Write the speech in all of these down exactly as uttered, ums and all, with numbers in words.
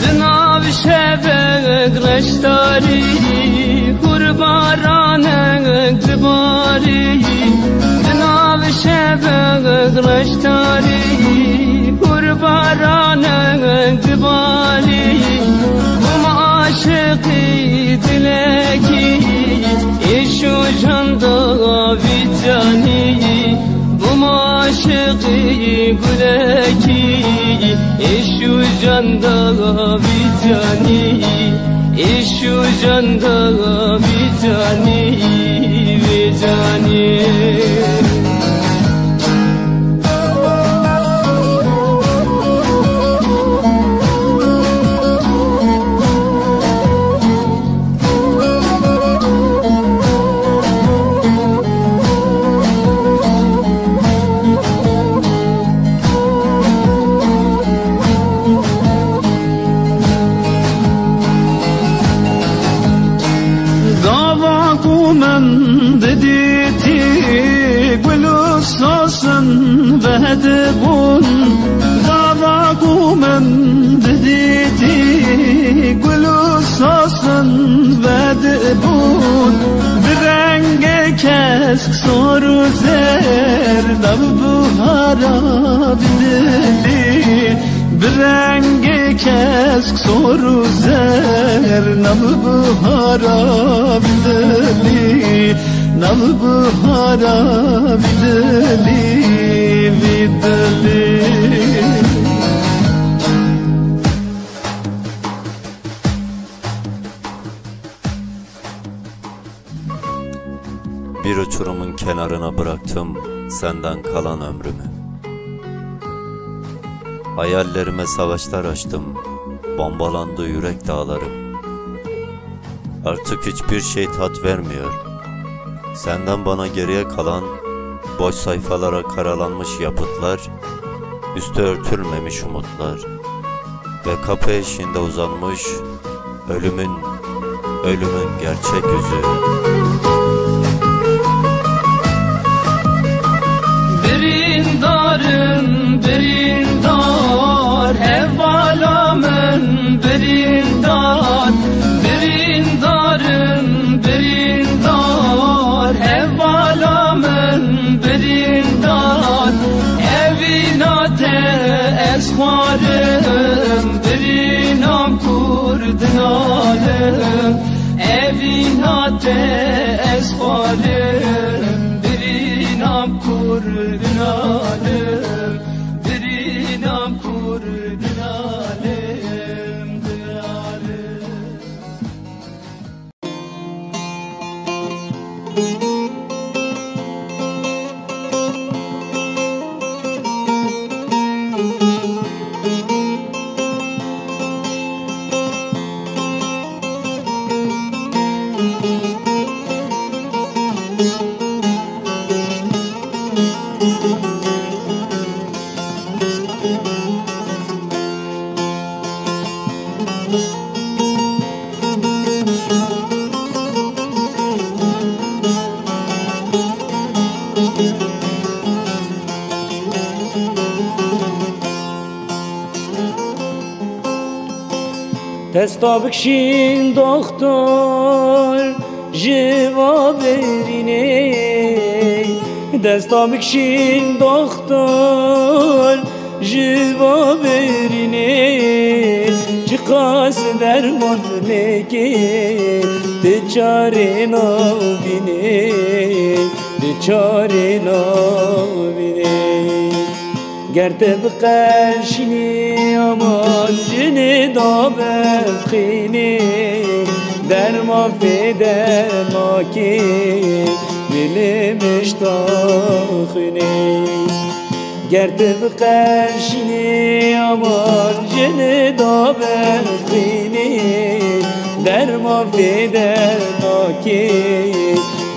Di nav şevek reştarî, hûrbaranek dibarî. Di nav şevek reştarî, hûrbaranek dibarî. Bûm aşiqî dilekî, êş û can da vî canî. Bûm aşiqî gulekî, êş û can da vî canî. Êş û can da vî canî, vî canî. Gava ku min didîtî gul û sasin vedibûn, gava ku min didîtî gul û sasin vedibûn, bi rengê kesk sor û zer nav bihara bi dilî. Bi rengê kesk sor û zer nav bihara bi dilî, nav bihara bi dilî, bi dilî. Bir uçurumun kenarına bıraktım senden kalan ömrümü. Hayallerime savaşlar açtım, bombalandı yürek dağlarım. Artık hiçbir şey tat vermiyor. Senden bana geriye kalan boş sayfalara karalanmış yapıtlar, üstü örtülmemiş umutlar ve kapı eşiğinde uzanmış ölümün, ölümün gerçek yüzü. Birîndarim, birîndar, hevala min birîndar. Birîndarim, birîndar, hevala min birîndar. Evîna te ez xwarim, birînam kurdinalim. Evîna te ez xwarim, birînam kurdinalim. Birînam kurdinalim, dinalim. Desta bikişîn doxtor ji va birînê. Desta bikişîn doxtor ji va birînê. Çiqas derman neke, ti çarê nabînê, ti çarê nabînê. Ger te biqeşînî aman jinê da bixînî, derman fêde nake, dilê mişta xwînê. Ger te biqeşînî aman jinê da bixînî, derman fêde nake,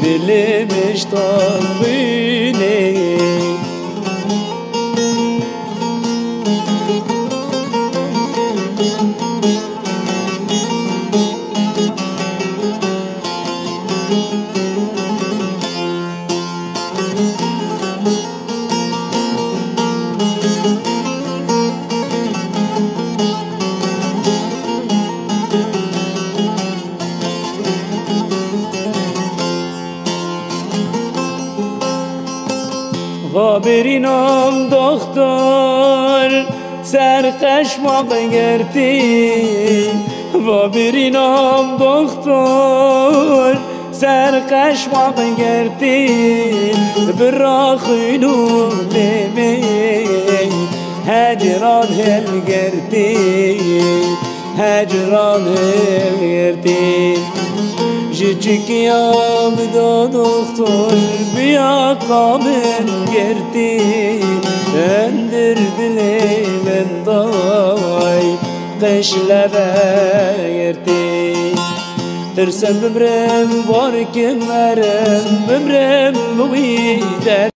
dilê mişta xwînê. Va birînam doxtor, ser qeşmaq girtî. Va birînam doxtor, ser qeşmaq girtî. Bira xwîn û lêmê hecran hilgirtî. Hecran hilgirtî. Ji çikiya min da doxtor, biya ka min girtî. Hundir dilê min day, qeş leve girtî. Tirsim bimrim, barkim merim, bimrim bi wî derdî.